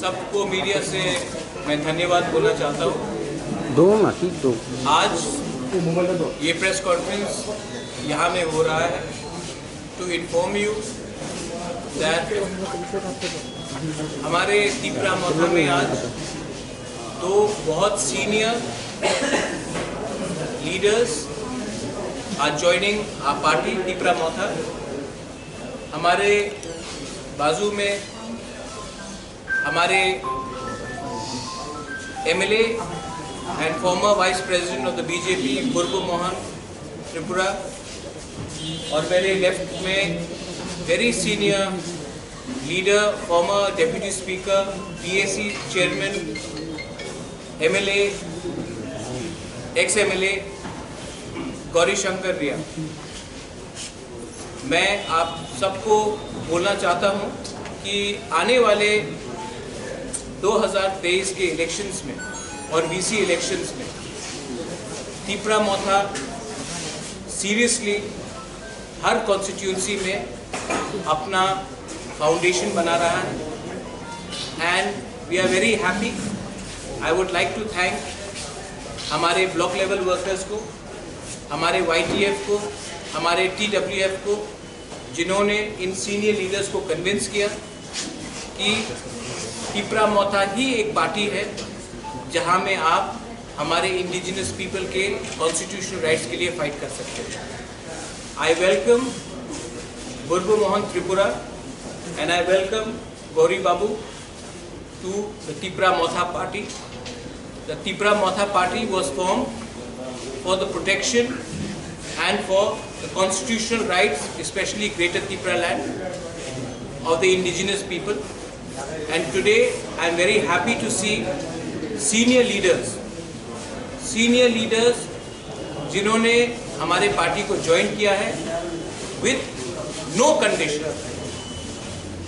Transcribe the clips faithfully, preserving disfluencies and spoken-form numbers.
सबको मीडिया से मैं धन्यवाद बोलना चाहता हूँ। दो ना, ठीक दो। आज ये प्रेस कॉन्फ्रेंस यहाँ में हो रहा है to inform you that हमारे तिपरा मोथा में आज दो बहुत senior leaders are joining our party Tipra मोथा। हमारे बाजू में हमारे M L A and former vice president of the B J P बुर्बु मोहन त्रिपुरा, और मेरे लेफ्ट में very senior leader, former deputy speaker, P A C chairman, M L A, ex M L A Gauri शंकर रिया। मैं आप सबको बोलना चाहता हूं कि आने वाले दो हज़ार तेईस के इलेक्शंस में और V C इलेक्शंस में तिपरा मोथा सीरियसली हर कॉन्स्टिट्यूएंसी में अपना फाउंडेशन बना रहा है, and we are very happy। I would like to thank हमारे ब्लॉक लेवल वर्कर्स को, हमारे Y T F को, हमारे T W F को, जिन्होंने इन सीनियर लीडर्स को कन्विंस किया कि तिपरा मोथा ही एक पार्टी है जहां में आप हमारे इंडिजिनस पीपल के कॉन्स्टिट्यूशनल राइट्स के लिए फाइट कर सकते हैं। I welcome Burbu Mohan Tripura and I welcome Gauri Babu to the Tipra Motha party. The Tipra Motha party was formed for the protection and for the constitutional rights, especially Greater Tipra land, of the indigenous people. And today I am very happy to see senior leaders, senior leaders जिन्होंने हमारे पार्टी को ज्वाइन किया है with no condition।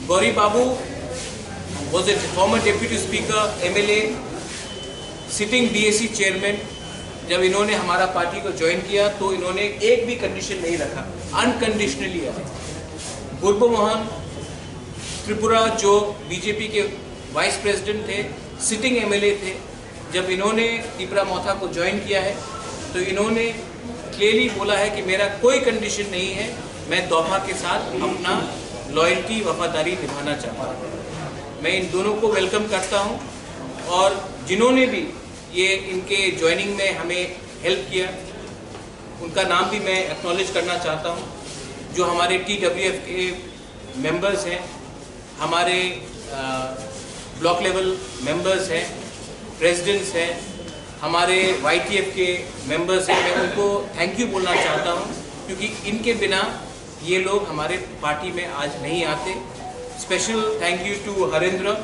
Gauri Babu was a former deputy speaker, M L A, sitting B A C chairman। जब इन्होंने हमारा पार्टी को ज्वाइन किया तो इन्होंने एक भी कंडीशन नहीं रखा, अनकंडीशनली है। बुर्बो मोहन त्रिपुरा जो बीजेपी के वाइस प्रेसिडेंट थे, सिटिंग एमएलए थे, जब इन्होंने तिपरा मोथा को ज्वाइन किया है तो इन्होंने क्लियरली बोला है कि मेरा कोई कंडीशन नहीं है, मैं दोफा के साथ अपना लॉयल्टी, वफादारी निभाना चाहता हूँ। मैं इन दोनों को वेलकम करता हूँ और जिन्होंने भी ये इनके ज्वाइनिंग में हमें हेल्प किया, उनका नाम भी मैं एक्नॉलेज करना चाहता हूँ। जो हमारे टीडब्ल्यूएफ के मेंबर्स हैं, हमारे ब्लॉक लेवल मेंबर्स हैं, प्रेसिडेंट्स हैं, हमारे वाईटीएफ के मेंबर्स हैं, मैं उनको थैंक यू बोलना चाहता हूँ, क्योंकि इनके बिना ये लोग हमारे पार्टी में आज नहीं आते। Special thank you to Harendra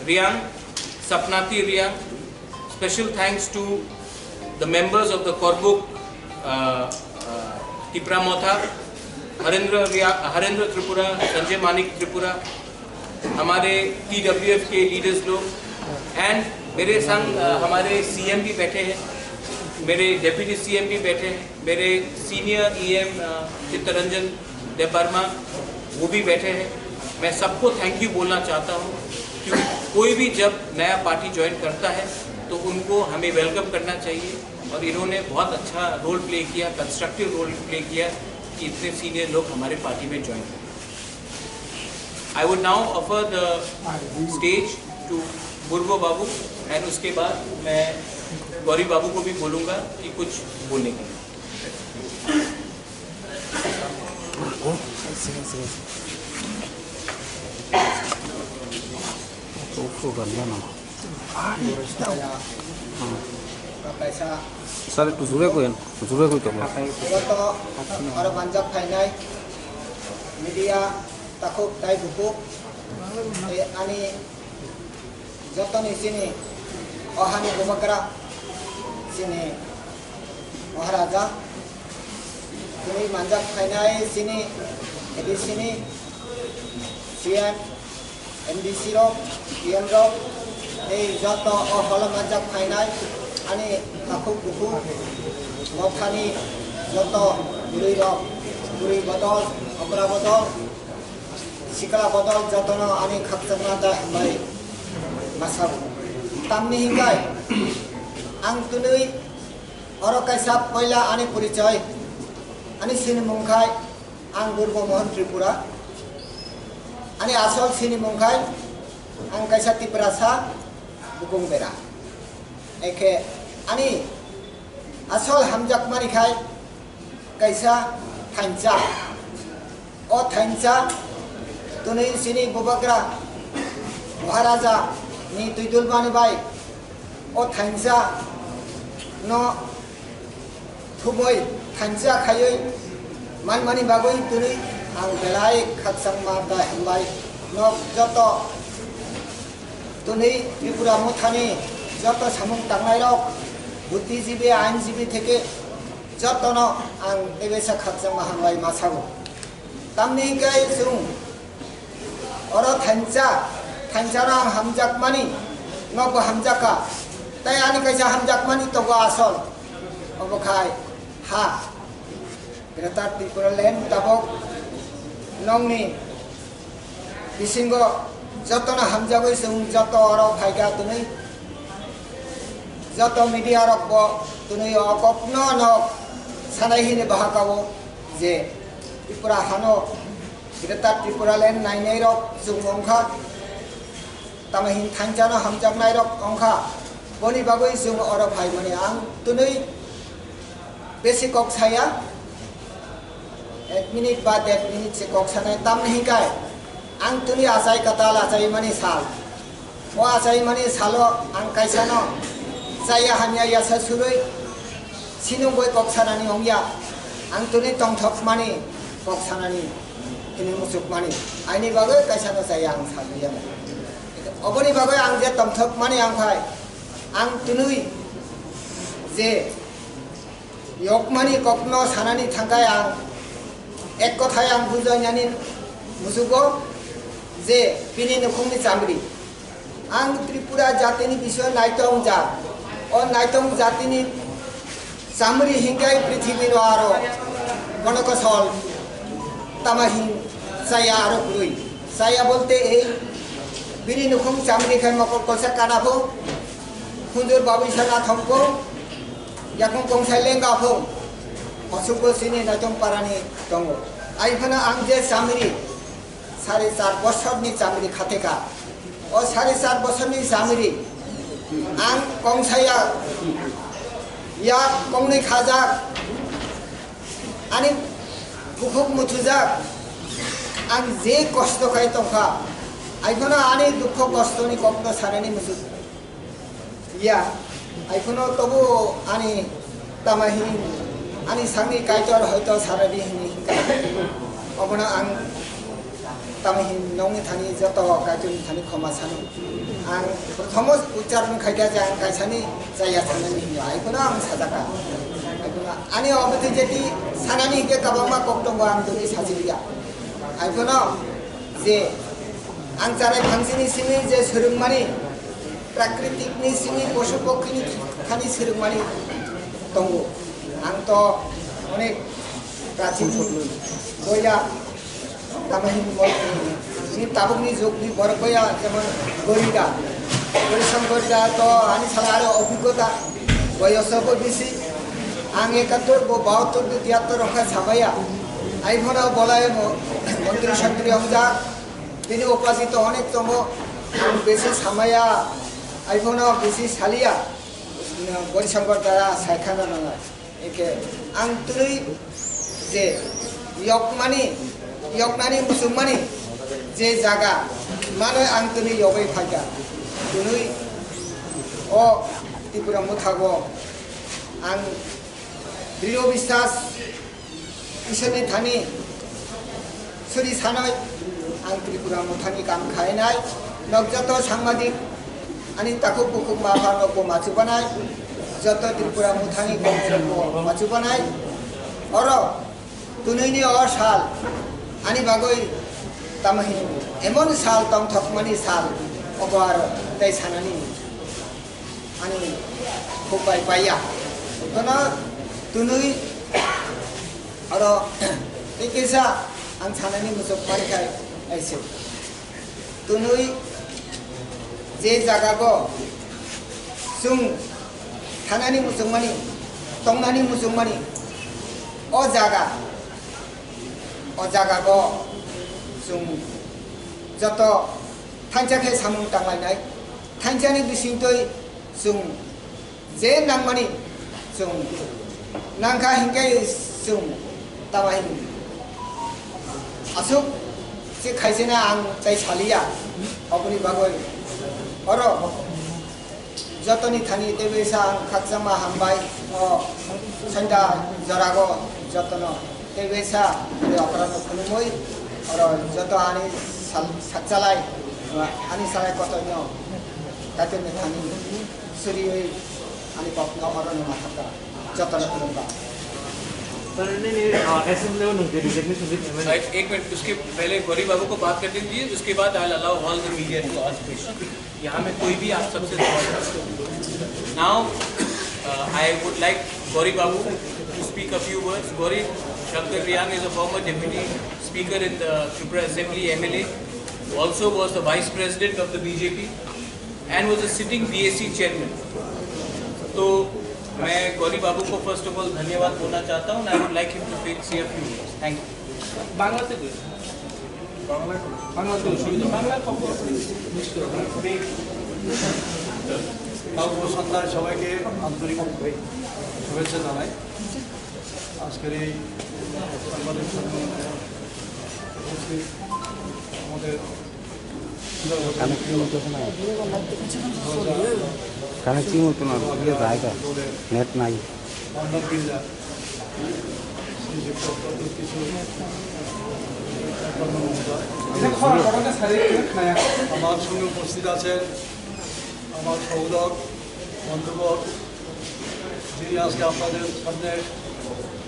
रियांग, सपनाती Reang. Special thanks to the members of the Korbuk, uh, uh, Tipra Motha, Harendra रिया, हरेंद्र त्रिपुरा, संजय मानिक त्रिपुरा, हमारे टीडब्ल्यूएफ के लीडर्स लोग, एंड मेरे संग, uh, हमारे सीएम भी बैठे हैं, मेरे डेप्यूटी सीएम भी बैठे हैं, मेरे सीनियर ईएम, uh, चित्तरंजन देबबर्मा, वो भी बैठे हैं। मैं सबको थैंक यू बोलना चाहता हूँ, क्योंकि कोई भी जब नया पार्टी ज्वाइन करता है तो उनको हमें वेलकम करना चाहिए, और इन्होंने बहुत अच्छा रोल प्ले किया, कंस्ट्रक्टिव रोल प्ले किया कि इतने सीनियर लोग हमारे पार्टी में ज्वाइन करें। I would now offer the stage to बुर्बो बाबू, एंड उसके बाद मैं गौरी बाबू को भी बोलूँगा कि कुछ बोलने के लिए। Sir, ekটু জোরে কইন, জোরে কইতে হবে। Joto aro manjak phainai media takhuk tai bukhuk, ani jotoni chini o hani bubagra, chini Maharaja, tini manjak phainai chini A D C ni C M, M D C rok, P M rok, tei joto o holo manjak phainai ani takhuk bukhuk mothani joto bwrwi rok, bwrwi bodol, okra bodol, sikla bodol jotono ani khakchangma tei hambai Masa tamni hingai ang twnwi oro kaisa poila ani porichoi, ani sinimung khai ang Durgo Mohan Tripura, ani asol sinimung khai ang kaisa Tiprasa bukung bera. Ekhe ani asol hamjakmani khai kaisa thansa. O thansa twnwi chini bubagra Maharaja ni twidulmani bai o thansa no thumwi thansa khaiwi manmani bagwi twnwi ang belai khakchangma da hambai nok joto twnwi Tripura Mothani joto samung tangnairok, buddhijibi, ainjibi theke jotono ang teisa khakchangma hambai ma sago. Tamni hingke chwng oro thansa, thansa no ang hamjakmani, nokbo hamjakha, tei ani kaisa hamjakmani tongo asol, obo khai ha. Greater Tipraland tabok nokni bisingo jotono hamjagwi chwng joto oro phaikha twnwi joto media rokbo twnwi o kokno nok sanai hini bahakao je Tripura hano Greater Tipraland nainai rok chwng wngkha. Tamo hin thansa no hamjaknai rok wngkha, boni bagwi chwng oro phaimani ang twnwi besi kok saya, ek minute ba der minute se kok sanai, tamni hinkai ang twnwi achai kwtal achaimani sal. O achaimani salo ang kaisa no chaya hamya yasa surwi sinungwi kok sanani wngya, ang twnwi tongthokmani kok sanani hini muchukmani, aini bagwi kaisa no chaya ang salwi ya. Oboni bagwi ang je tongthokmani ang phai, ang twnwi je yokmani kokno sanani thangkai ang ek kothai ang bujainani musugo je bini nukhungni chamri. Ang Tripura jatini bisoyo naitong jak. O naitong jatini chamri hingkai prithibino aro bono kosol tama hin chaya aro kwrwi. Chaya bolte ei bini nukhung chamri khai mokol kolsa kana pho, hunjur babu isa nathong pho, yakung kongsai lenga pho, osuk bo sini naitong parani tongo. Ai phano ang je chamri sare char bosorni chamri khateka. O sare char bosorni chamri ang kongsaya ya kongnwi khajak, ani bukhuk muthujak, ang je kosto khai tongkha, ai phano ani dukho kostoni kokno sanani muchuk. Ya, ai phano tobo ani tama hin, ani sakni Kaitor hoito saradi hini hinka. Obono ang tama hin nongni thani joto Kaitorni thani khoma sano. Ang prothomo ucharno khaikha je ang kaisani chaya sanani hinyo. Ai phano ang sajaka. Ai phano ani obo twi jeti sanani hingke kabangma kok tongo ang twi sajiliya. Ai phano je ang charai phangsini simi je swrwngmani, prakritikni simi posu pokhini thani swrwngmani tongo. Ang to onek prachin boya tamo hin bol ni tabukni jugni borok boya jemon Gorida, Gorisang Gorida to ani sala aro obhiggota boyoso bo bisi. Ang ekattor bo bahattor bo tiyattor rokha sabaya. Ai phano bolai mo-, montri sontri ongjak. Bini upasi to onek tongo, ang bisi samaya, ai phano bisi saliya, Gorisang Gorida dara saikhana nangnai. Eke ang twi je yokmani, yoknani muchungmani je jaga, mano ang twi yogwi phaikha. Twi o Tripura Mothago ang drio biswas Iswrni thani suri sanoi ang Tripura Mothani kam khainai. Nok joto sangmadik ani takhuk bukhuk ma pha nokbo machubanai, joto Tripura Mothani kok nokbo machubanai. Oro twnwini o sal ani bagwi tamo hin emon sal tongthokmani sal obo aro tei sanani. Ani khubai paiya. Kono twnwi aro tei kisa ang sanani muchuk parikhai aise. Twnwi Je jagago chwng thanani muchungmani, tongnani muchungmani, o jaga, o jagago chwng joto thansa khe samung tanglainai, thansani bisingtwi chwng je nangmani chwng nangkha hinkhe chwng tama hin aswk se khaisena ang tei saliya, oboni bagwi oro jotoni thani tei besa ang khakchangma hambai o sanda jorago jotono tei besa tei okra no khulumui oro joto ani sal-, sakchalai ani salai kotorno kaitorni thani suriui ani kokno oro no mathakha jotono khulumba. Sir, नहीं, नहीं, अ, SM level होंगे, रिजल्ट नहीं सुनते, मैं एक मिनट, उसके पहले गौरी बाबू को बात करने दीजिए, उसके बाद I allow all the media to ask question. यहाँ में कोई भी आप सबसे सवाल कर सकते हो। Now, uh, I would like Gauri Babu to speak a few words. Gauri Shankar Reang is a former deputy speaker in the Tripura Assembly, M L A, also was the vice president of the B J P and was a sitting B A C chairman. तो मैं गौरी बाबू को first of all धन्यवाद बोलना चाहता हूँ and I would like him to say a few words. Thank you. বাংলাতে বলুন। বাংলাতে বলুন। বাংলার পক্ষে কালকে সন্ধ্যায় সবাইকে আন্তরিক শুভেচ্ছা জানাই। আজকের এই সাংবাদিক সম্মেলনে উপস্থিত আমাদের কানেক্টিং হইতেছে না। কানেক্টিং হতো না, ইয়ে যায় তো। নেট নাই। আমার সঙ্গে উপস্থিত আছেন আমার সহোদর, বন্ধুবর, যিনি আজকে আপনাদের সামনে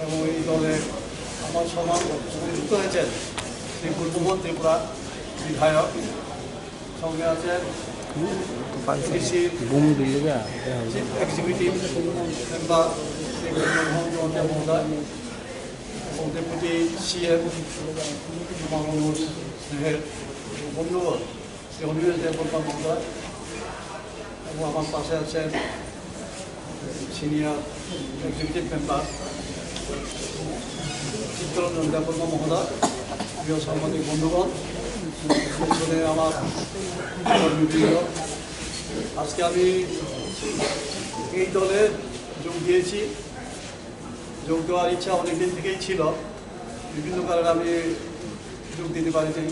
এবং এই দলে আমার সমান যুক্ত হয়েছেন, শ্রী পূর্ববন ত্রিপুরা বিধায়ক, সঙ্গে আছেন এডিসি, বুম দিলে যা, চিফ এক্সিকিউটিভ মেম্বার, শ্রী মনমোহন জমাতিয়া মহোদয় এবং ডেপুটি সিএম মামুনুর স্নেহের বন্ধুবর, শ্রী অনিমেষ দেববর্মা মহোদয় এবং আমার পাশে আছেন সিনিয়র এক্সিকিউটিভ মেম্বার চিত্তরঞ্জন দেববর্মা মহোদয়, প্রিয় সাংবাদিক বন্ধুগণ, পিছনে আমার কর্মীবৃন্দ, আজকে আমি এই দলে যোগ দিয়েছি। যোগ দেওয়ার ইচ্ছা অনেকদিন থেকেই ছিল, বিভিন্ন কারণে আমি যোগ দিতে পারিনি।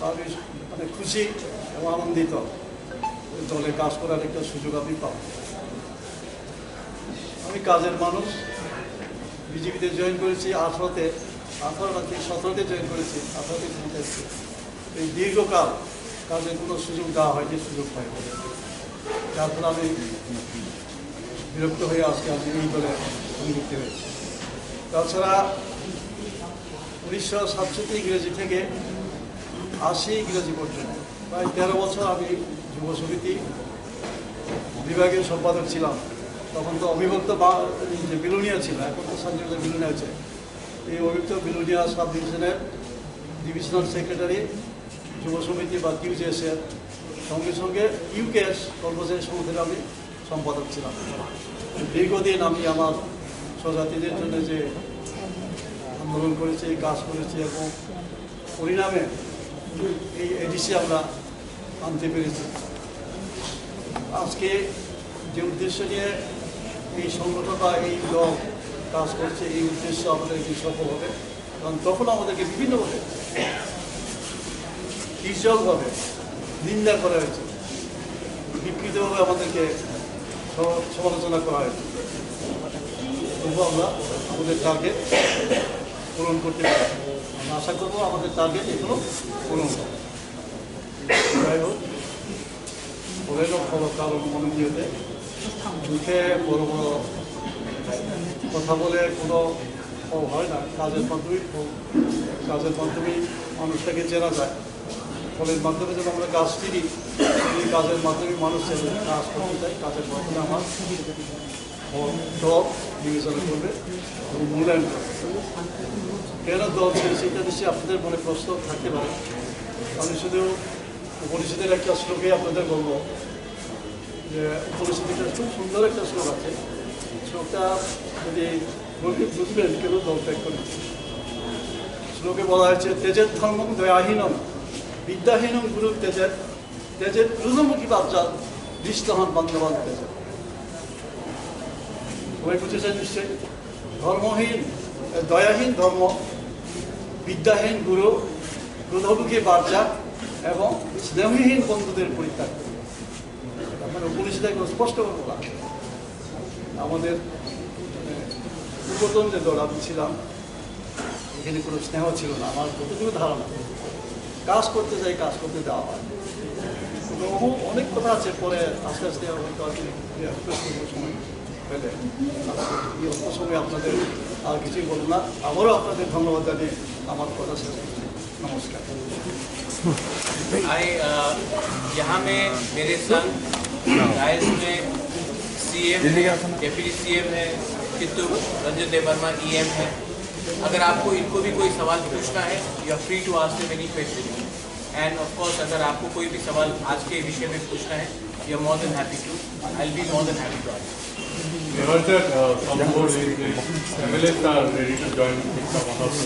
আমি মানে খুশি এবং আনন্দিত, দলে কাজ করার একটা সুযোগ আমি পাবো। আমি কাজের মানুষ, বিজেপিতে জয়েন করেছি আঠারোতে, আঠারো না কি সতেরোতে জয়েন করেছি, আঠারোতে ক্ষমতায় এসেছি। এই দীর্ঘকাল কাজের কোনো সুযোগ দেওয়া হয়নি, সুযোগ পাইনি, যার ফলে আমি বিরক্ত হয়ে আজকে আমি এই দলে সংযুক্ত হয়েছি। তাছাড়া উনিশশো সাতষট্টি ইংরেজি থেকে আশি ইংরেজি পর্যন্ত প্রায় তেরো বছর আমি যুব সমিতি বিভাগীয় সম্পাদক ছিলাম। তখন তো অবিভক্ত বা-, যে বিলোনিয়া ছিল, এখন তো সাবডিভিশন বিলোনিয়া হয়েছে। এই অবিভক্ত বিলোনিয়া সাব ডিভিশনের ডিভিশনাল সেক্রেটারি, যুব সমিতি বা টিউজেএস এর সঙ্গে সঙ্গে ইউকেএস কর্মচারী সংগঠনের আমি সম্পাদক ছিলাম। দীর্ঘদিন আমি আমার স্বজাতিদের জন্য যে আন্দোলন করেছি, কাজ করেছি এবং পরিণামে এই এডিসি আমরা আনতে পেরেছি। আজকে যে উদ্দেশ্য নিয়ে এই সংগঠন বা এই দল কাজ করছে, এই উদ্দেশ্য আমাদের একদিন সফল হবে। কারণ তখন আমাদেরকে বিভিন্নভাবে, কৃষকভাবে নিন্দা করা হয়েছে, বিকৃতভাবে আমাদেরকে সম-, সমালোচনা করা হয়েছে। তবুও আমরা আমাদের টার্গেট পূরণ করতে পারি। আমরা আশা করবো আমাদের টার্গেট এখনো পূরণ হবে। যাই হোক, পরেরও খবর কারণ মনে নিয়ে মুখে বড় বড় কথা বলে কোনো ফল হয় না, কাজের মাধ্যমেই ফল, কাজের মাধ্যমেই মানুষটাকে চেনা যায়। ফলের মাধ্যমে যেন আমরা গাছ চিনি, এই কাজের মাধ্যমে মানুষ চেনে, কাজ করতে চাই, কাজের মাধ্যমে আমার দল বিবেচনা করবে এবং মূল্যায়ন করবে। কেন দল ছেড়েছে, এটা নিশ্চয়ই আপনাদের মনে প্রশ্ন থাকতে পারে। আমি শুধু উপনিষদের একটা শ্লোকে আপনাদের বলবো যে, উপনিষদের একটা খুব সুন্দর একটা শ্লোক আছে। শ্লোকটা যদি বলি, বুঝবেন কেন দল ত্যাগ করে। শ্লোকে বলা হয়েছে, "তেজেদ ধর্মং দয়াহীনং বিদ্যাহীনং গুরু তেজেদ, তেজেদ ক্রোধমুখী বাচ্চা দৃষ্টহান বান্ধবান তেজেদ।" সবাই বুঝেছেন নিশ্চয়ই? ধর্মহীন, দয়াহীন ধর্ম, বিদ্যাহীন গুরু, ক্রোধমুখী বাচ্চা এবং স্নেহহীন বন্ধুদের পরিত্যাগ। মানে উপনিষদে একদম স্পষ্ট করে বলা। আমাদের, মানে, পূর্বতন যে দল আমি ছিলাম, এখানে কোনো স্নেহ ছিল না, আমার যতটুকু ধারণা। কাজ করতে যাই, কাজ করতে দেওয়া হয়। তো অনেক কথা আছে, পরে আস্তে আস্তে হয়তো আর কি, ইয়ে, প্রশ্ন করার সময় পেলে। এই অল্প সময় আপনাদের আর কিছুই বলবো না, আবারও আপনাদের ধন্যবাদ জানিয়ে আমার কথা শেষ করছি। নমস্কার। I, uh, यहाँ में मेरे संग डायस में सीएम है, डेप्यूटी सीएम है, चित्तू रंजन देवर्मा ईएम है। अगर आपको इनको भी कोई सवाल पूछना है, you are free to ask them any question. And of course, अगर आपको कोई भी सवाल आज के विषय में पूछना है, you are more than happy to, I'll be more than happy to answer. We heard that uh, some more M L As are ready to join Shikshak Mahaprabhu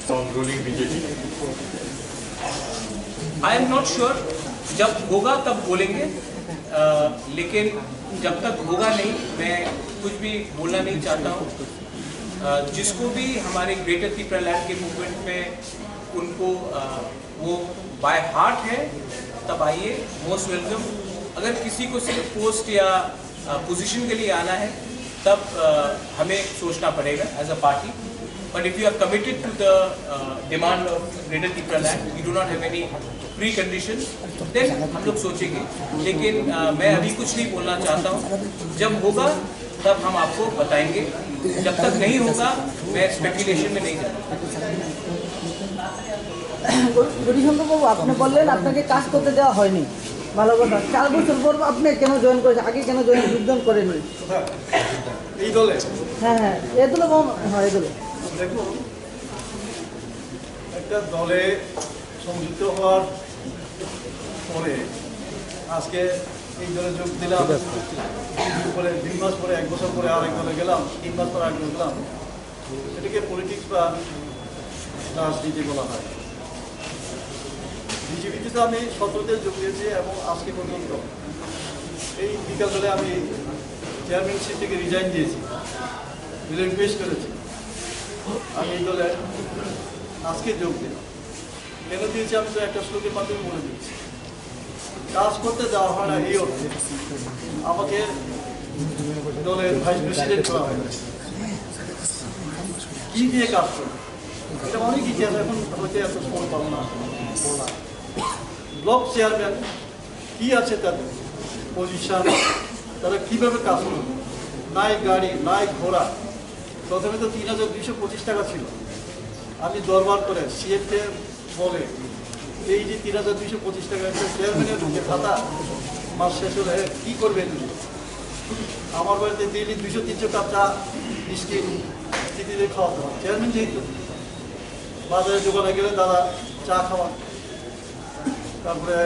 from ruling B J P. I am not sure, जब होगा तब बोलेंगे, अ, लेकिन जब तक होगा नहीं, मैं कुछ भी बोलना नहीं चाहता हूँ। अ, जिसको भी हमारे ग्रेटर तिपरालैंड के मूवमेंट में उनको, अ, वो बाय हार्ट है, तब आइए, मोस्ट वेलकम। अगर किसी को सिर्फ पोस्ट या पोजीशन के लिए आना है, तब, अ, हमें सोचना पड़ेगा as a party. But if you are committed to the, uh, demand of Greater Tipraland, we do not have any preconditions, then हम लोग सोचेंगे। लेकिन, अ, मैं अभी कुछ नहीं बोलना चाहता हूँ। जब होगा, तब हम आपको बताएंगे। जब तक नहीं होगा, मैं स्पेकुलेशन में नहीं जाता। গৌরীশঙ্কর বাবু, আপনি বললেন আপনাকে কাজ করতে দেওয়া হয়নি। ভালো কথা। চার বছর পর আপনি কেন জয়েন করেছেন, আগে কেন জয়েন যোগদান করেননি? এই দলে হ্যাঁ, হ্যাঁ, এ দলে বাবু, হ্যাঁ, এ দলে। দেখুন, একটা দলে সংযুক্ত হওয়ার পরে আজকে এই দলে যোগ দিলাম। পরে দুই মাস পরে, এক বছর পরে আরেক দলে গেলাম, তিন মাস পরে আরেক দলে গেলাম। এটাকে পলিটিক্স বা রাজনীতি বলা হয়। বিজেপিতে তো আমি সতেরোতে যোগ দিয়েছি এবং আজকে পর্যন্ত এই বিকাল বেলায় আমি চেয়ারম্যানশিপ থেকে রিজাইন দিয়েছি, রিলিকুয়েস্ট করেছি। আমি এই দলে আজকে যোগ দিলাম। কেন দিয়েছি আমি তো একটা শ্লোকের মাধ্যমে বলে দিচ্ছি। কাজ করতে দেওয়া হয় না এই অর্থে আমাকে দলের ভাইস প্রেসিডেন্ট করা হয়। কি দিয়ে কাজ করবে? এটা অনেক ইতিহাস, এখন হয়তো এত সময় পাবো না বলা। ব্লক চেয়ারম্যান কি আছে তাদের পজিশন, তারা কিভাবে কাজ করবে? নাই গাড়ি, নাই ঘোড়া। প্রথমে তো তিন হাজার দুইশো পঁচিশ টাকা ছিল। আমি দরবার করে সিএমকে বলে, এই যে তিন হাজার দুইশো পঁচিশ টাকা একটা চেয়ারম্যানের যে ভাতা, মাস শেষ হলে কি করবে তুমি? আমার বাড়িতে ডেইলি দুইশো তিনশো কাপ চা, বিস্কিট, চিনি দিয়ে খাওয়াতে হয়। চেয়ারম্যান যেহেতু, বাজারে দোকানে গেলে দাদা চা খাওয়ান, তারপরে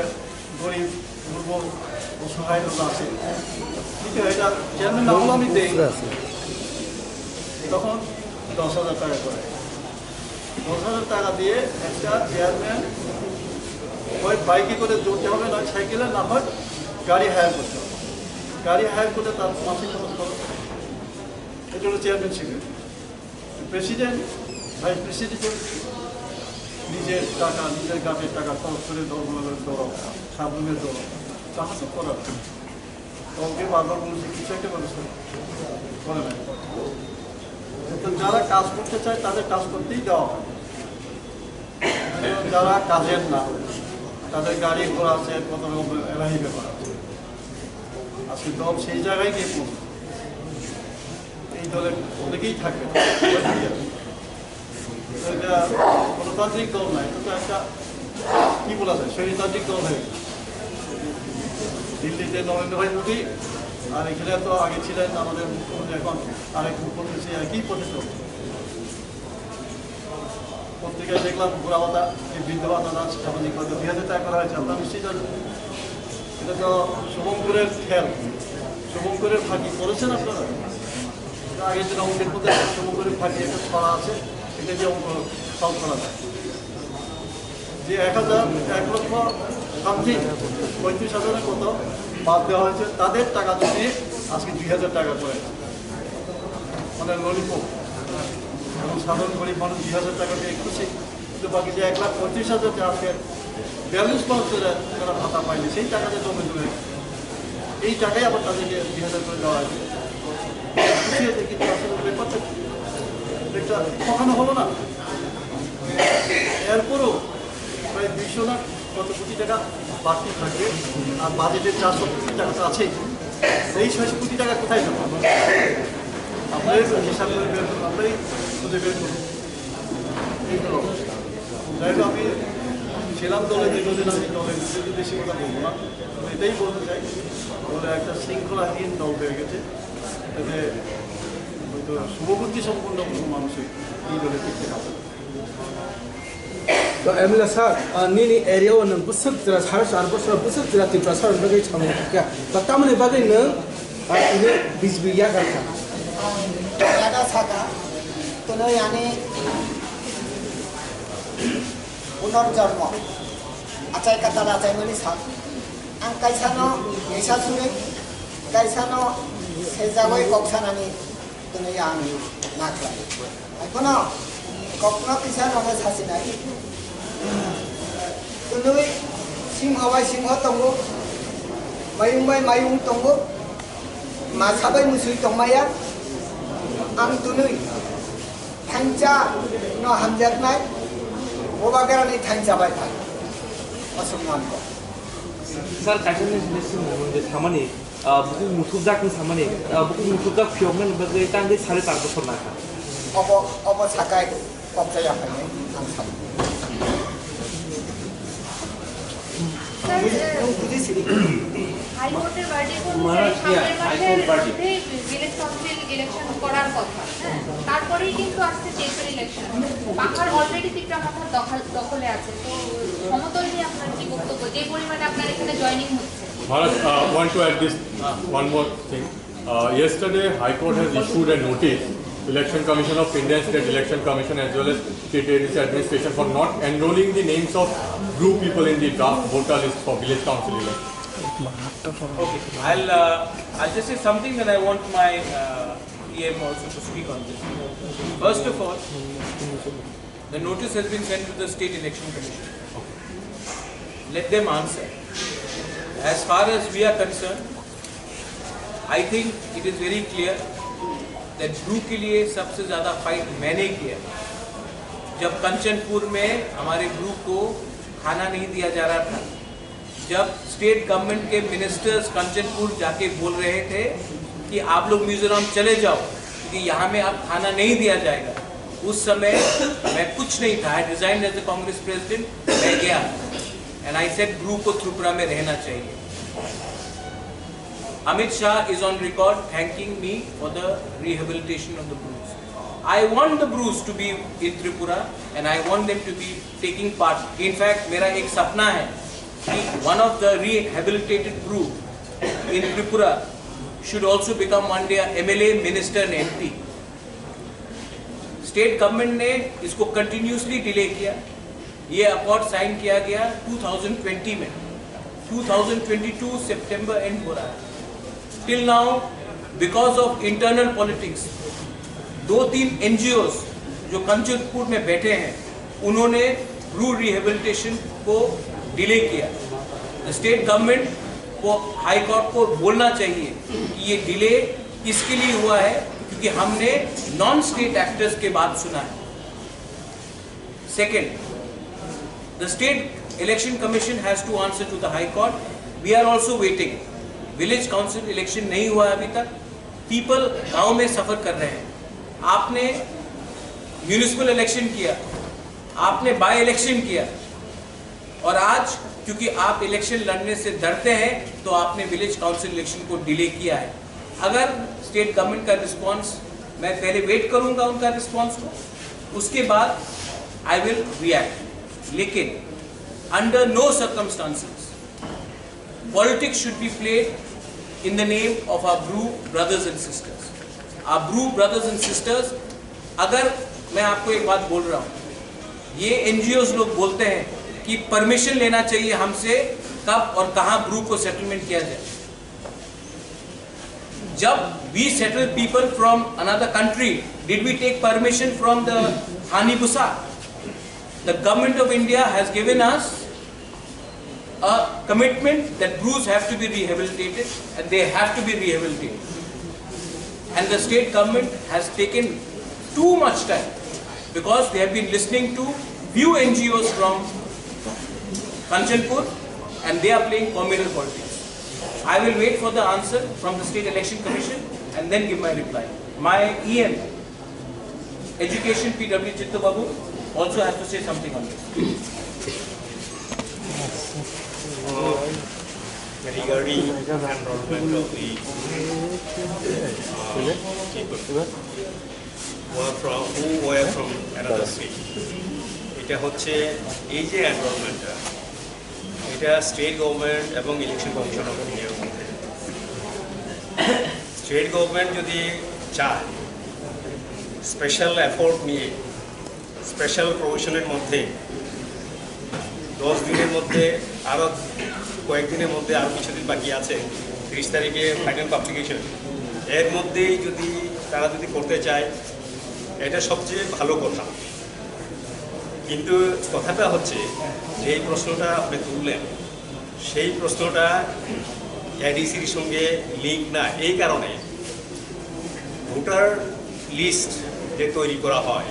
গরিব দুর্বল অসহায় লোক আছে, ঠিক আছে, এটা চেয়ারম্যান না হলে আমি দেই। তখন দশ হাজার টাকা করে, দশ হাজার টাকা দিয়ে একটা চেয়ারম্যান হয় বাইকে করে দৌড়তে হবে, নয় সাইকেলে, না হয় গাড়ি হায়ার করতে হবে। গাড়ি হায়ার করলে তার মাসিক খরচ খরচ, এটা হলো চেয়ারম্যানশিপের। প্রেসিডেন্ট, ভাইস প্রেসিডেন্ট নিজের টাকা, নিজের গাটের টাকা খরচ করে দলগুলোর দল, সাবরুমের দল, তাহলে তো করার। দলকে বারবার বলছি কিছু একটা ব্যবস্থা করে নেয়। তো যারা কাজ করতে চায় তাদের কাজ করতেই দেওয়া হয়। যারা কাজের না, তাদের গাড়ি ঘোড়া আছে, কত রকম এলাহি ব্যাপার আছে। আজকে দল সেই জায়গায় গিয়ে পৌঁছে। এই দলে অনেকেই থাকবে। এটা গণতান্ত্রিক দল না, এটা তো একটা কি বলা যায়, স্বৈরতান্ত্রিক দল হয়ে গেছে। দিল্লিতে নরেন্দ্র ভাই মোদী, আর এখানে তো আগে ছিলেন আমাদের মুখ্যমন্ত্রী, এখন আরেক মুখ্যমন্ত্রী, সেই একই পথে চলছে। প্রত্যেক দেখলাম বুড়া ভাতা, এই বৃদ্ধ ভাতা না, সেটা বন্ধ করে দুই হাজার টাকা করা হয়েছে। আপনারা নিশ্চয়ই জানেন। এটা তো শুভঙ্করের খেল। শুভঙ্করের ফাঁকি করেছেন আপনারা? এটা আগে যেটা অঙ্কের মধ্যে শুভঙ্করের ফাঁকি একটা ছড়া আছে, এটা দিয়ে অঙ্ক সলভ করা যায়। যে এক হাজার, এক লক্ষ সামথিং, পঁয়ত্রিশ হাজারের মতো বাদ দেওয়া হয়েছে, তাদের টাকা জমিয়ে আজকে দুই হাজার টাকা করে, মানে ললিপপ। এবং সাধারণ গরিব মানুষ দুই হাজার টাকা পেয়ে খুশি, কিন্তু বাকি যে এক লাখ পঁয়ত্রিশ হাজার যে আজকে বিয়াল্লিশ মানুষ যারা, যারা ভাতা পায়নি, সেই টাকা যে জমে জমে, এই টাকাই আবার তাদেরকে দুই হাজার করে দেওয়া হয়েছে। খুশি হয়েছে, কিন্তু আসলে ব্যাপারটা একটা ঠকানো হলো না। এরপরও প্রায় দুইশো লাখ কত কোটি টাকা বাড়তি থাকবে, আর বাজেটে চারশো কোটি টাকা তো আছেই। এই ছয়শো কোটি টাকা কোথায় যাবে? আমরাই তো হিসাব করে বের করবো, আমরাই খুঁজে বের করবো। এই তো। যাই হোক, আমি ছিলাম দলে, দীর্ঘদিন আমি দলে বেশি কথা বলবো না। আমি এটাই বলতে চাই, দলে একটা শৃঙ্খলাহীন দল হয়ে গেছে। এতে হয়তো শুভবুদ্ধি সম্পন্ন কোনো মানুষই এই দলে টিকতে পারবে না। To M L A sir, ah, nini area o nwng bwswk jora, sare char bosor bwswk jora Tiprasa rok bagwi samung kha. To tamoni bagwi nwng, ah, tini B J P yakarkha. Yaga saka, twnwi ani punorjonmo. Achai katal achaimani sak. Ang kaisano, kaisa suri, kaisano sejagwi kok sanani twnwi ang nakhlai. Ekhono kokno kisa nono sasinai. Twnwi singho bai singho tongo, mayung bai mayung tongo, masa bai musui tongmaya. Ang twnwi thansa no hamjaknai, bobagrani thansa bai thang. Aswk manko. Sir, kaisa ni sini sini mung je samani, ah, buku musuk jak ni samani, ah, buku musuk jak phiyok nani bagwi tang de sare tar bosor na kha. Obo, obo sakai kok jaya phai nai ang sa. Sir, High Court-এর verdict অনুযায়ী সামনের মাসের মধ্যে village council election করার কথা, হ্যাঁ? তারপরেই কিন্তু আসছে stateর election। পাহাড় already তিপ্রা মথার দখল, দখলে আছে। তো সমতল নিয়ে আপনার কি বক্তব্য? যে পরিমাণে আপনার এখানে joining হচ্ছে। Maharaj, uh, want to add this, uh, one more thing. Uh, yesterday, High Court has issued a notice, Election Commission of India and State Election Commission as well as State A D C administration for not enrolling the names of Bru people in the draft voter list for village council election. Okay, I'll, uh, I'll just say something, then I want my, uh, E M also to speak on this. First of all, the notice has been sent to the State Election Commission. Let them answer. As far as we are concerned, I think it is very clear that Bru के लिए सबसे ज्यादा फाइट मैंने किया। जब कंचनपुर में हमारे ब्रू को खाना नहीं दिया जा रहा था, जब स्टेट गवर्नमेंट के मिनिस्टर्स कंचनपुर जाके बोल रहे थे कि आप लोग मिजोरम चले जाओ, क्योंकि यहाँ में अब खाना नहीं दिया जाएगा, उस समय मैं कुछ नहीं था। I resigned as a Congress president, मैं गया and I said ब्रू को त्रिपुरा में रहना चाहिए। Amit Shah is on record thanking me for the rehabilitation of the Brus. I want the Brus to be in Tripura and I want them to be taking part. In fact, मेरा एक सपना है कि one of the rehabilitated Bru in Tripura should also become one day a M L A, minister and M P. State government ने इसको continuously delay किया। ये accord sign किया गया टू थाउजेंड ट्वेंटी में, टू थाउजेंड ट्वेंटी टू सितंबर एंड हो रहा है। Till now, because of internal politics, दो तीन एनजीओस जो कंचनपुर में बैठे हैं, उन्होंने ब्रू रिहेबिलिटेशन को डिले किया। स्टेट गवर्नमेंट को, हाई कोर्ट को बोलना चाहिए कि ये डिले इसके लिए हुआ है क्योंकि हमने नॉन स्टेट एक्टर्स के बात सुना है। Second, the State Election Commission has to answer to the High Court. We are also waiting. Village council election नहीं हुआ है अभी तक। पीपल गांव में सफर कर रहे हैं। आपने म्युनिसिपल इलेक्शन किया, आपने बाय इलेक्शन किया, और आज क्योंकि आप इलेक्शन लड़ने से डरते हैं तो आपने विलेज काउंसिल इलेक्शन को डिले किया है। अगर स्टेट गवर्नमेंट का रिस्पॉन्स, मैं पहले वेट करूंगा उनका रिस्पॉन्स को, उसके बाद I will react. लेकिन under no circumstances politics should be played in the name of our Bru brothers and sisters. Our Bru brothers and sisters, अगर मैं आपको एक बात बोल रहा हूँ, ये एनजीओज़ लोग बोलते हैं कि परमिशन लेना चाहिए हमसे कब और कहाँ ब्रू को सेटलमेंट किया जाए। जब we settle people from another country, did we take permission from the Hani Busa? The government of India has given us a commitment that Brus have to be rehabilitated, and they have to be rehabilitated. And the state government has taken too much time because they have been listening to few N G Os from Kanchanpur and they are playing communal politics. I will wait for the answer from the State Election Commission and then give my reply. My E M, Education P W Chitto Babu also has to say something on this. Regarding enrollment of the uh, people who are from who were from another state, এটা হচ্ছে এই যে এনরোলমেন্টটা, এটা state government এবং election commission of ইন্ডিয়ার মধ্যে। State government যদি চায়, স্পেশাল এফোর্ট নিয়ে, স্পেশাল প্রভিশনের মধ্যে দশ দিনের মধ্যে, আরও কয়েকদিনের মধ্যে, আরও কিছুদিন বাকি আছে, তিরিশ তারিখে ফাইনাল পাবলিকেশন, এর মধ্যেই যদি তারা যদি করতে চায়, এটা সবচেয়ে ভালো কথা। কিন্তু কথাটা হচ্ছে, যে এই প্রশ্নটা আপনি তুললেন, সেই প্রশ্নটা এডিসির সঙ্গে লিঙ্ক না। এই কারণে ভোটার লিস্ট যে তৈরি করা হয়,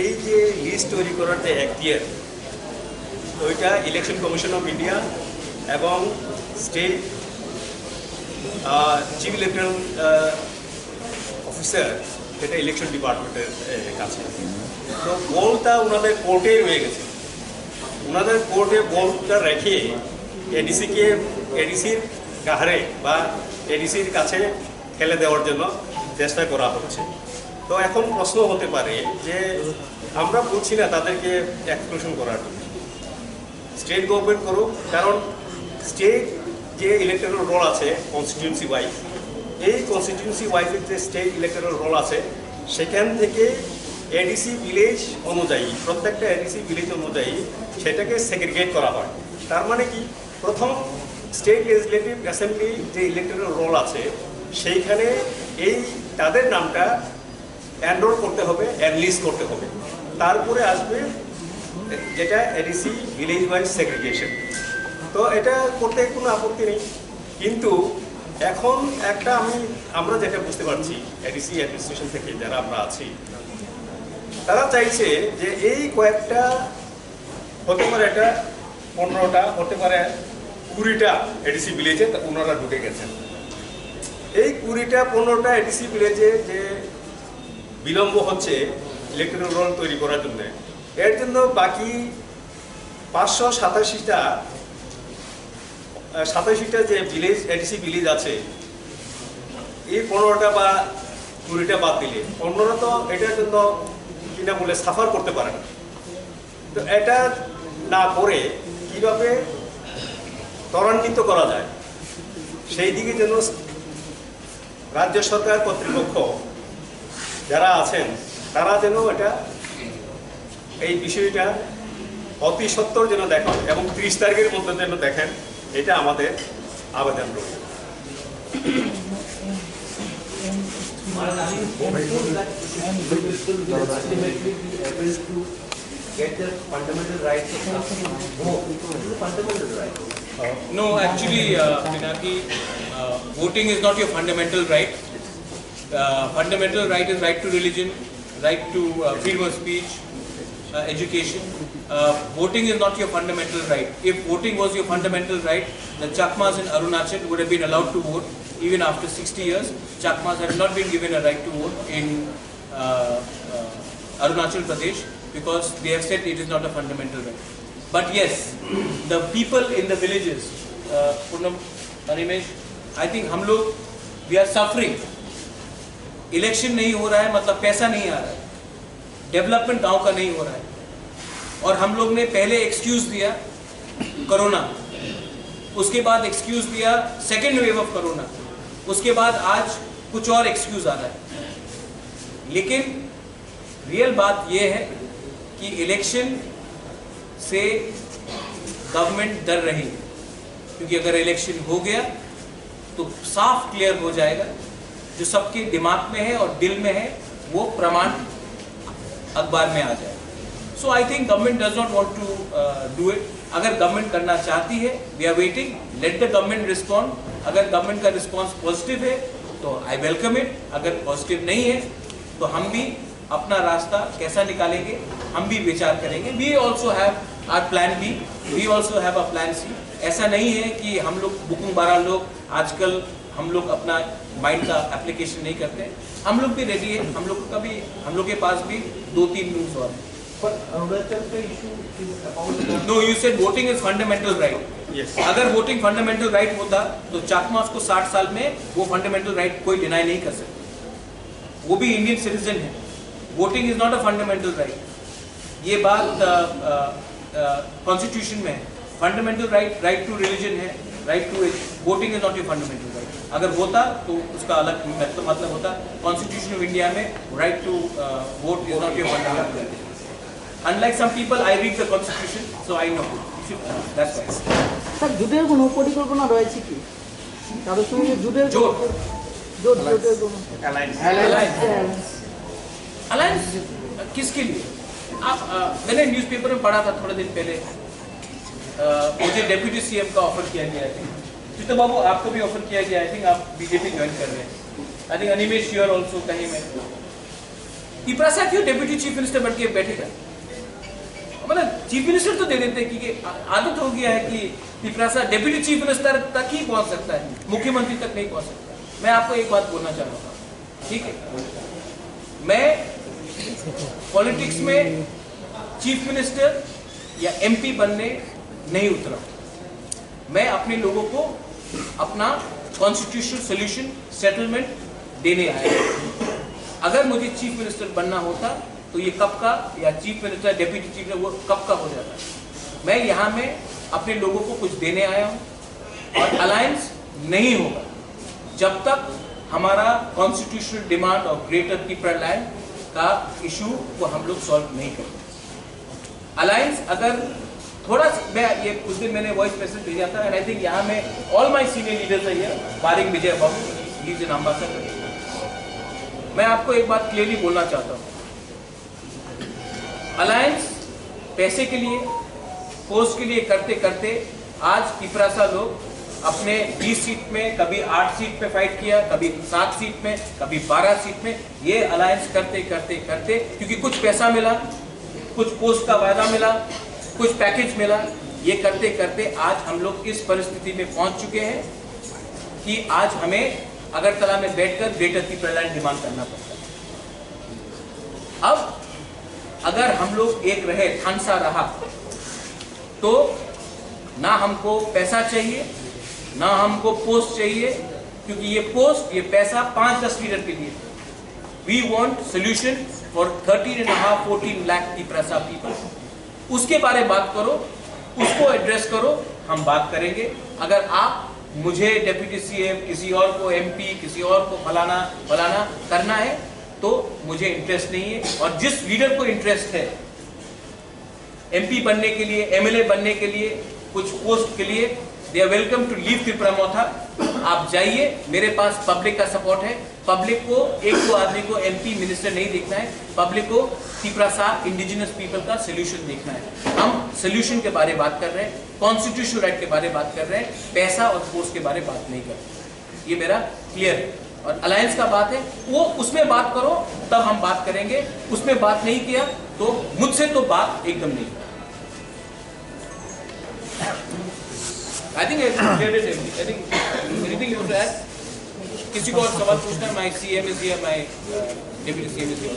এই যে লিস্ট তৈরি করার যে এখতিয়ার, ওইটা ইলেকশন কমিশন অফ ইন্ডিয়া এবং স্টেট চিফ ইলেকটরাল অফিসার, সেটা ইলেকশন ডিপার্টমেন্টের কাছে। তো বলটা ওনাদের কোর্টেই রয়ে গেছে। ওনাদের কোর্টে বলটা রেখে এডিসিকে, এডিসির ঘাড়ে বা এডিসির কাছে ফেলে দেওয়ার জন্য চেষ্টা করা হচ্ছে। তো এখন প্রশ্ন হতে পারে যে আমরা বলছি না তাদেরকে এক্সক্লুশন করার জন্য, স্টেট গভর্নমেন্ট করুক, কারণ স্টেট যে ইলেকটরাল রোল আছে কনস্টিটিউয়েন্সি ওয়াইজ, এই কনস্টিটিউয়েন্সি ওয়াইজের যে স্টেট ইলেকটরাল রোল আছে, সেখান থেকে এডিসি ভিলেজ অনুযায়ী, প্রত্যেকটা এডিসি ভিলেজ অনুযায়ী সেটাকে সেগ্রিগেট করা হয়। তার মানে কি, প্রথম স্টেট লেজিসলেটিভ অ্যাসেম্বলি যে ইলেকটরাল রোল আছে, সেইখানে এই তাদের নামটা এনরোল করতে হবে, এনলিস্ট করতে হবে, তারপরে আসবে যেটা এডিসি ভিলেজ ওয়াইজ সেগ্রিগেশন। তো এটা করতে কোনো আপত্তি নেই, কিন্তু এখন একটা আমি, আমরা যেটা বুঝতে পারছি এডিসি অ্যাডমিনিস্ট্রেশন থেকে যারা আমরা আছি, তারা চাইছে যে এই কয়েকটা, হতে পারে এটা পনেরোটা, হতে পারে কুড়িটা এডিসি ভিলেজে তা ওনারা ঢুকে গেছেন। এই কুড়িটা পনেরোটা এডিসি ভিলেজে যে বিলম্ব হচ্ছে ইলেকটরাল রোল তৈরি করার জন্য, এর জন্য বাকি পাঁচশো সাতাশিটা, আহ, সাতাশিটা যে ভিলেজ, এডিসি ভিলেজ আছে, এই পনেরোটা বা কুড়িটা বাদ দিলে অন্যরা তো এটার জন্য কিনা বলে সাফার করতে পারে না। তো এটা না করে কিভাবে ত্বরান্বিত করা যায়, সেই দিকে যেন রাজ্য সরকার কর্তৃপক্ষ যারা আছেন, তারা যেন এটা, এই বিষয়টা অতি সত্বর যেন দেখেন এবং ত্রিশ তারিখের মধ্যে যেন দেখেন, এটা আমাদের আবেদন রইল। Ultimately, we will ultimately be able to get the fundamental rights of the vote. This is a fundamental right. No, actually, uh, Pinaki, uh, voting is not your fundamental right. Uh, fundamental right is right to religion, right to uh, freedom of speech, uh, education. Uh, voting is not your fundamental right. If voting was your fundamental right, the Chakmas in Arunachal would have been allowed to vote even after sixty years. Chakmas have not been given a right to vote in uh, uh, Arunachal Pradesh because they have said it is not a fundamental right. But yes, the people in the villages, uh, Purnam, Animesh, I think हम लोग, we are suffering. Election नहीं हो रहा है, मतलब पैसा नहीं आ रहा है। डेवलपमेंट गांव का नहीं हो रहा है। और हम लोग ने पहले एक्सक्यूज दिया कोरोना, उसके बाद एक्सक्यूज दिया सेकेंड वेव ऑफ कोरोना, उसके बाद आज कुछ और एक्सक्यूज आ रहा है। लेकिन रियल बात यह है कि इलेक्शन से गवर्नमेंट डर रही है, क्योंकि अगर इलेक्शन हो गया तो साफ क्लियर हो जाएगा, जो सबके दिमाग में है और दिल में है, वो प्रमाण अखबार में आ जाएगा। So I think government does not want to do it. अगर गवर्नमेंट करना चाहती है, we are waiting, let the government respond. अगर गवर्नमेंट का रिस्पॉन्स पॉजिटिव है तो आई वेलकम इट, अगर पॉजिटिव नहीं है तो हम भी अपना रास्ता कैसा निकालेंगे, हम भी विचार करेंगे। We also have our plan B, we also have a plan C. ऐसा नहीं है कि हम लोग बुकुंग बारा लोग आजकल हम लोग अपना माइंड का एप्लीकेशन नहीं करते। हम लोग भी रेडी है, हम लोग का भी, हम लोग के पास भी दो तीन मूव्स और हैं। But Arunachal ka issue is about the No, you said voting is fundamental right. Yes. अगर वोटिंग फंडामेंटल राइट होता तो चाकमास को साठ साल में वो फंडामेंटल राइट कोई डिनाई नहीं कर सकता। वो भी इंडियन सिटीजन है। Voting is not a fundamental right. ये बात कॉन्स्टिट्यूशन में है। Fundamental right, right to religion है, right to voting is not your fundamental right. अगर होता तो उसका अलग मतलब मतलब होता। कॉन्स्टिट्यूशन ऑफ इंडिया में right to vote is not your fundamental right. Unlike some people, I read the constitution, so I know. That's why. Sir, জোটের কোনো পরিকল্পনা রয়েছে কি? কারোর সঙ্গে জোটের জোট। জোট জোটের কোনো Alliance. अलायंस। अलायंस किसके लिए? आप, अ, मैंने न्यूज़पेपर में पढ़ा था थोड़े दिन पहले। अ, मुझे डेप्यूटी सीएम का ऑफर किया गया है। चित्तू बाबू, आपको भी ऑफर किया गया, आई थिंक आप बीजेपी ज्वाइन कर रहे हैं। I think Animesh, you are also कहीं में। तिपरासा क्यों डेप्यूटी चीफ मिनिस्टर बन के बैठेगा? मतलब चीफ मिनिस्टर तो दे देते हैं, क्योंकि आ- आदत हो गया है कि तिपरासा डेप्यूटी चीफ मिनिस्टर तक ही पहुंच सकता है, मुख्यमंत्री तक नहीं पहुंच सकता। मैं आपको एक बात बोलना चाह रहा हूँ, ठीक है, मैं पॉलिटिक्स में चीफ मिनिस्टर या एमपी बनने नहीं उतरा हूँ। मैं अपने लोगों को अपना कॉन्स्टिट्यूशनल सॉल्यूशन, सेटलमेंट देने आया हूँ। अगर मुझे चीफ मिनिस्टर बनना होता तो ये कब का, या chief minister, deputy chief minister, वो कब का हो जाता। मैं यहाँ में अपने लोगों को कुछ देने आया हूँ और अलायंस नहीं होगा जब तक हमारा कॉन्स्टिट्यूशनल डिमांड और ग्रेटर तिपरा लैंड का इशू को हम लोग सॉल्व नहीं करेंगे। अलायंस अगर थोड़ा सा, मैं ये उस दिन मैंने वॉइस मैसेज भेजा था, and I think यहाँ में all my senior leaders are here, barring Vijay Babu, he is an ambassador। मैं आपको एक बात क्लियरली बोलना चाहता हूँ, अलायंस पैसे के लिए, पोस्ट के लिए करते करते आज तिपरासा लोग अपने बीस सीट में, कभी आठ सीट पे फाइट किया, कभी सात सीट में, कभी बारह सीट में, ये अलायंस करते करते करते, क्योंकि कुछ पैसा मिला, कुछ पोस्ट का वायदा मिला, कुछ पैकेज मिला, ये करते करते आज हम लोग इस परिस्थिति में पहुंच चुके हैं कि आज हमें अगरतला में बैठकर ग्रेटर तिपरालैंड डिमांड करना पड़ता है। अब अगर हम लोग एक रहे, थानसा रहा, तो ना हमको पैसा चाहिए, ना हमको पोस्ट चाहिए, क्योंकि ये पोस्ट, ये पैसा पाँच दस लीडर के लिए। We want solution for thirteen and a half, fourteen lakh Tiprasa people। उसके बारे में बात करो, उसको एड्रेस करो, हम बात करेंगे। अगर आप मुझे डेप्यूटी सीएम, किसी और को एमपी, किसी और को फलाना फलाना करना है तो मुझे इंटरेस्ट नहीं है। और जिस लीडर को इंटरेस्ट है एमपी बनने के लिए, एमएलए बनने के लिए, कुछ पोस्ट के लिए, they are welcome to leave Tipra Motha। आप जाइए, मेरे पास पब्लिक का सपोर्ट है। पब्लिक को, एक दो आदमी को एमपी मिनिस्टर नहीं देखना है, पब्लिक को तिपरासा इंडिजिनस पीपल का सोल्यूशन देखना है। हम सोल्यूशन के बारे में बात कर रहे हैं, कॉन्स्टिट्यूशनल राइट के बारे में बात कर रहे हैं, पैसा और पोस्ट के बारे में बात नहीं कर रहे। ये मेरा क्लियर है। और अलायंस का बात है, वो उसमें बात करो, तब हम बात करेंगे। उसमें बात नहीं किया तो मुझसे तो बात एकदम नहीं। I think I cleared it. I think anything you want to add? किसी को और सवाल पूछना है? My C M is here, my uh, deputy C M is here.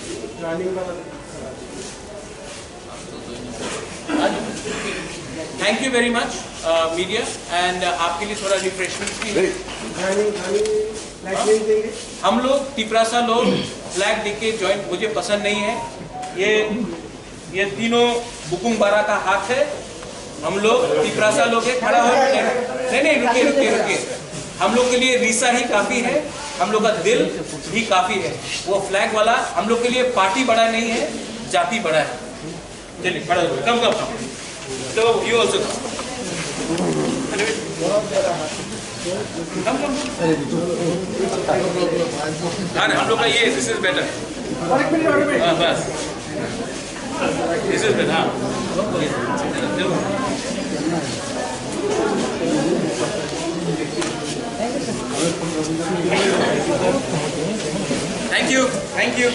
Thank you very much, uh, media, and uh, आपके लिए थोड़ा रिफ्रेशमेंट्स भी है। हम लोग तिपरासा लोग फ्लैग देख के ज्वाइन, मुझे पसंद नहीं है। ये ये तीनों बुकुंग बारा का हाथ है। हम लोग तिपरासा लोग हैं, खड़ा हो। नहीं नहीं, रुकिए रुकिए रुकिए। हम लोग के लिए रिसा ही काफी है, हम लोग का दिल भी काफी है। वो फ्लैग वाला हम लोग के लिए पार्टी बड़ा नहीं है, जाति बड़ा है। चलिए, खड़ा हो, कम कम कम। तो यू ऑल्सो। कम कम। हाँ, हम लोग का ये, दिस इज बेटर। हाँ, बस। दिस इज बेटर, हाँ। Thank you, thank you.